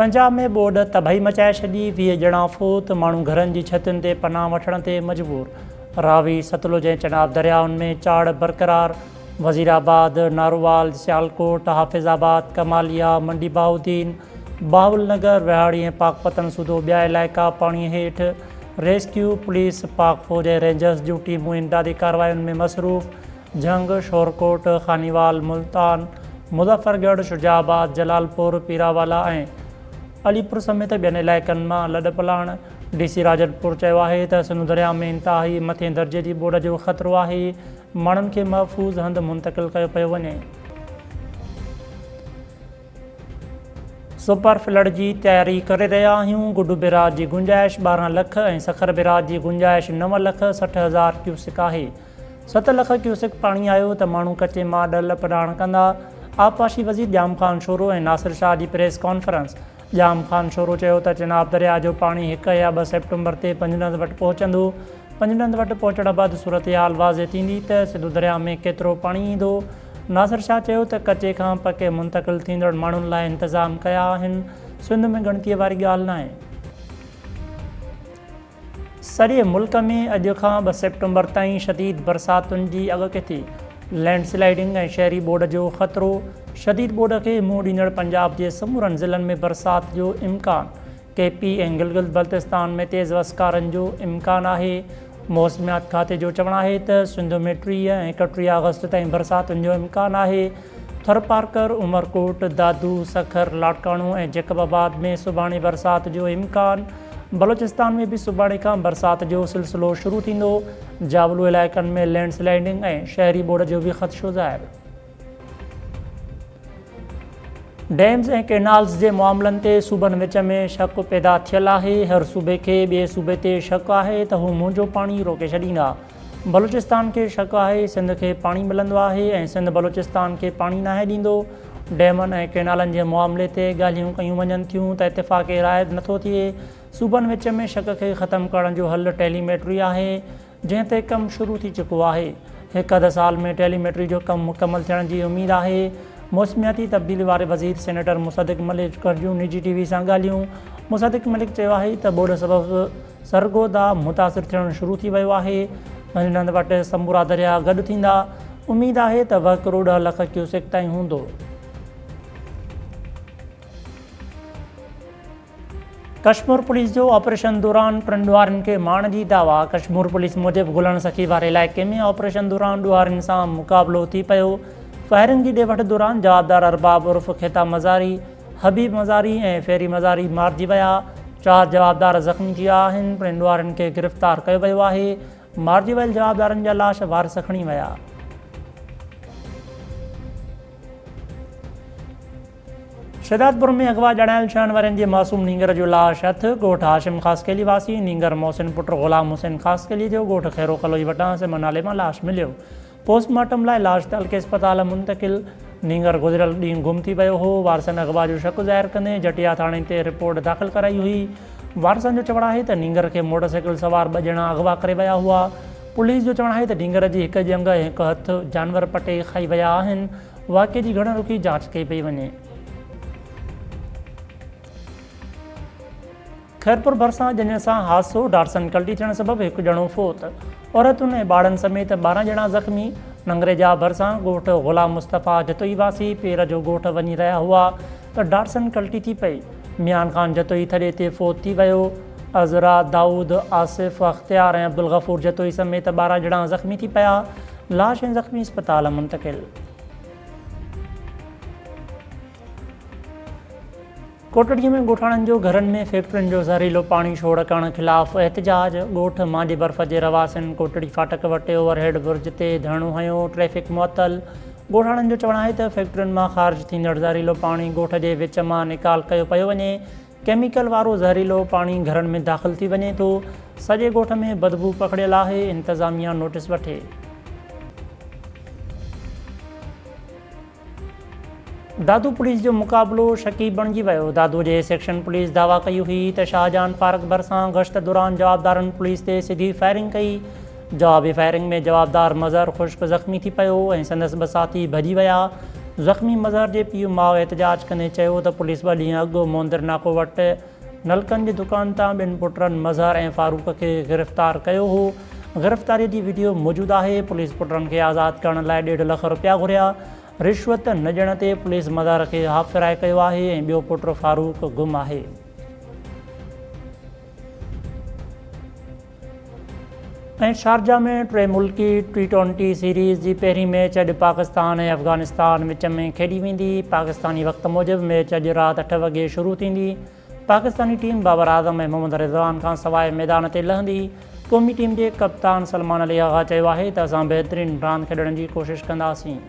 پنجاب ۾ ٻوڏ تباهي مچائي ڇڏي، 20 ڄڻا فوت، ماڻهو گهرن جي ڇتين تي پناهه وٺڻ تي مجبور، راوي، ستلج ۽ چناب دريائن ۾ چاڙهه برقرار، وزيرآباد، نارووال، سيالڪوٽ، حافظ آباد، ڪماليا، منڊي بهاؤالدين، بهاول نگر، وهاڙي ۽ پاڪپتن سوڌو ٻيا علائقا پاڻي هيٺ، ريسڪيو، پوليس، پاڪ فوج ۽ رينجرز جون ٽيمون امدادي ڪاررواين ۾ مصروف، جهنگ، شورڪوٽ، خانيوال، ملتان، مظفرڳڙهه، شجاع آباد، جلالپور، پيراوالا ۽ علي پور سميت ٻين علائقن مان لڏپلاڻ، ڊي سي راجنپور چيو آهي ته سنڌو درياء ۾ انتهائي مٿين درجي جي ٻوڏ جو خطرو آهي، ماڻهن کي محفوظ هنڌ منتقل ڪيو پيو وڃي. سپر فلڊ جي تياري ڪري رهيا آهيون، گڊو بيراج جي گنجائش 12 لک ۽ سکر بيراج جي گنجائش 9 لک 60 هزار ڪيوسڪ آهي، 7 لک ڪيوسڪ پاڻي آيو ته ماڻهو ڪچي مان ڏل پڏاڻ ڪندا، آبپاشي وزير ڄام خان شورو ۽ ناصر شاهه جي پريس ڪانفرنس، ڄام خان شورو چيو ته چناب درياء جو پاڻي هڪ يا ٻه سيپٽمبر تي پنجنند وٽ پهچندو، پنجنند وٽ پهچڻ بعد صورتحال واضح ٿيندي ته سنڌو درياء ۾ ڪيترو پاڻي ايندو. ناصر شاهه چيو ته ڪچي کان پڪي منتقل ٿيندڙ ماڻهن لاء انتظام ڪيا آهن، سنڌ ۾ ڳڻتي واري ڳالهه ناهي. سڄي ملڪ ۾ اڄ کان 2 سيپٽمبر تائين شديد برساتن جي اڳڪٿي، لينڊ سلائيڊنگ ۽ شهري ٻوڏ جو خطرو، شديد ٻوڏ کي منهن ڏيندڙ پنجاب جي سمورن ضلعن ۾ برسات جو امڪان، ڪي پي ۽ گلگت بلتستان ۾ تيز وسڪارن جو امڪان آهي، موسميات کاتي جو چوڻ آهي ته سنڌ ۾ 30 ۽ 31 آگسٽ تائين برساتن جو امڪان آهي، ٿرپارڪر، عمرڪوٽ، دادو، سکر، لاڙڪاڻو ۽ جيڪب آباد ۾ سڀاڻي برسات جو امڪان، بلوچستان ۾ به سڀاڻي کان برسات جو سلسلو شروع ٿيندو، جابلو علائقن ۾ لينڊ سلائيڊنگ ۽ شهري ٻوڏ جو به خدشو ظاهر. ڊيمز ۽ ڪئنالز جي معاملن تي صوبن وچ ۾ شڪ پيدا ٿيل آهي، هر صوبي کي ٻئي صوبي تي شڪ آهي ته هو منهنجو پاڻي روڪي ڇڏيندا، بلوچستان کي شڪ آهي سنڌ کي پاڻي ملندو آهي ۽ سنڌ بلوچستان کي پاڻي ناهي ڏيندو، ڊيمن ۽ ڪئنالن جي معاملي تي ڳالهيون ڪيون وڃن ٿيون ته اتفاق راء نٿو ٿئي، صوبن وچ ۾ شڪ کي ختم ڪرڻ جو حل ٽيلي ميٽري آهي، جنهن تي ڪم شروع ٿي چڪو آهي، هڪ اڌ سال ۾ ٽيلي ميٽري جو ڪم مڪمل ٿيڻ جي اميد آهي، موسمياتي تبديلي واري وزير سينيٽر مصدق ملڪ جون نجي ٽي وي سان ڳالهيون، مصدق ملڪ چيو آهي ته ٻوڏ سبب سرگوڌا متاثر ٿيڻ شروع ٿي ويو آهي، منجهند وٽ سمورا درياهه گڏ ٿيندا، اميد آهي ته وهڪرو 10 لک ڪيوسڪ تائين هوندو. ڪشمور پوليس جو آپريشن دوران ٽن ڏوهارين کي مارڻ جي دعويٰ، ڪشمور پوليس موجب گلڻ سخي واري علائقي ۾ آپريشن دوران ڏوهارين سان مقابلو ٿي پيو، فائرنگ جي ڏي وٺ دوران جوابدار ارباب عرف کيتا مزاري، حبيب مزاري ۽ فيري مزاري مارجي ويا، چار جوابدار زخمي ٿي ويا آهن، ٽن ڏوهارين کي گرفتار ڪيو ويو آهي، مارجي ويل جوابدارن جا لاش وارث کڻي ويا. شهدادپور ۾ اغوا ڄاڻايل ڇهن ورهين جي معصوم نينگر جو لاش هٿ، ڳوٺ هاشم خاصخيلي واسي نينگر محسن پٽ غلام حسين خاصخيلي جو ڳوٺ خيرو ڪلوئي وٽان سم نالي مان لاش مليو، پوسٽ مارٽم لاء لاش تعلقي اسپتال منتقل، نينگر گذريل ڏينهن گم ٿي ويو هو، وارثن اغوا جو شڪ ظاهر ڪندي جٽيا ٿاڻي تي رپورٽ داخل ڪرائي هئي، وارثن جو چوڻ آهي ته نينگر کي موٽر سائيڪل سوار ٻه ڄڻا اغوا ڪري ويا هئا، پوليس جو چوڻ آهي ته نينگر جي هڪ ڄنگهه ۽ هڪ هٿ جانور پٽي کائي ويا آهن، واقعي جي گهڻ رخي جاچ ڪئي پئي وڃي. خيرپور ڀرسان ڄڃ سان حادثو، ڊاٽسن ڪلٽي ٿيڻ سبب هڪ ڄڻو فوت، عورتن ۽ ٻارڙن سميت 12 ڄڻا زخمي، ننگريجا ڀرسان ڳوٺ غلام مصطفيٰ جتوئي واسي پير جو ڳوٺ وڃي رهيا هئا ته ڊاٽسن ڪلٽي ٿي پئي، ميان خان جتوئي ٿڏي تي فوت ٿي ويو، عذرا، دائود، آصف، اختيار ۽ عبدالغفور جتوئي سميت 12 ڄڻا زخمي ٿي پيا، لاش ۽ زخمي اسپتال منتقل. ڪوٽڙي ۾ ڳوٺاڻن جو گهرن ۾ فيڪٽرين جو زهريلو پاڻي ڇوڙ ڪرڻ خلاف احتجاج، ڳوٺ مانجي برف جي رهواسين ڪوٽڙي ڦاٽڪ وٽ اوور هيڊ برج تي ڌرڻو هنيو، ٽريفڪ معطل، ڳوٺاڻن جو چوڻ آهي ته فيڪٽرين مان خارج ٿيندڙ زهريلو پاڻي ڳوٺ جي وچ مان نيڪال ڪيو پيو وڃي، ڪيميڪل وارو زهريلو پاڻي گهرن ۾ داخل ٿي وڃي ٿو، سڄي ڳوٺ ۾ بدبو پکڙيل آهي، انتظاميا نوٽيس وٺي. دادو پوليس جو مقابلو شڪي بڻجي ويو، دادو جي سيڪشن پوليس دعويٰ ڪئي هئي ته شاهجهان پارڪ ڀرسان گشت دوران جوابدارن پوليس تي سڌي فائرنگ ڪئي، جوابي فائرنگ ۾ جوابدار مظهر خشڪ زخمي ٿي پيو ۽ سندس ٻه ساٿي ڀڄي ويا. زخمي مظهر جي پيء ماء احتجاج ڪندي چيو ته پوليس ٻه ڏينهن اڳ موندر ناڪو وٽ نلڪن جي دڪان تان ٻن پٽن مظهر ۽ فاروق کي گرفتار ڪيو هو، گرفتاري جي وڊيو موجود آهي، پوليس پٽن کي آزاد ڪرڻ لاء ڏيڍ لک رپيا گهريا، رشوت نه ڏيڻ تي پوليس مظهر کي هاف فرائي ڪيو آهي ۽ ٻيو پٽ فاروق گم آهي. ۽ شارجه ۾ ٽي ملڪي ٽي ٽوئنٽي سيريز جي پهرين ميچ اڄ پاڪستان ۽ افغانستان وچ ۾ کيڏي ويندي، پاڪستاني وقت موجب ميچ اڄ رات اٺ وڳي شروع ٿيندي، پاڪستاني ٽيم بابر اعظم ۽ محمد رضوان کانسواء ميدان تي لهندي، قومي ٽيم جي ڪپتان سلمان علي آغا چيو آهي ته اسان بهترين راند کيڏڻ جي ڪوشش ڪنداسين.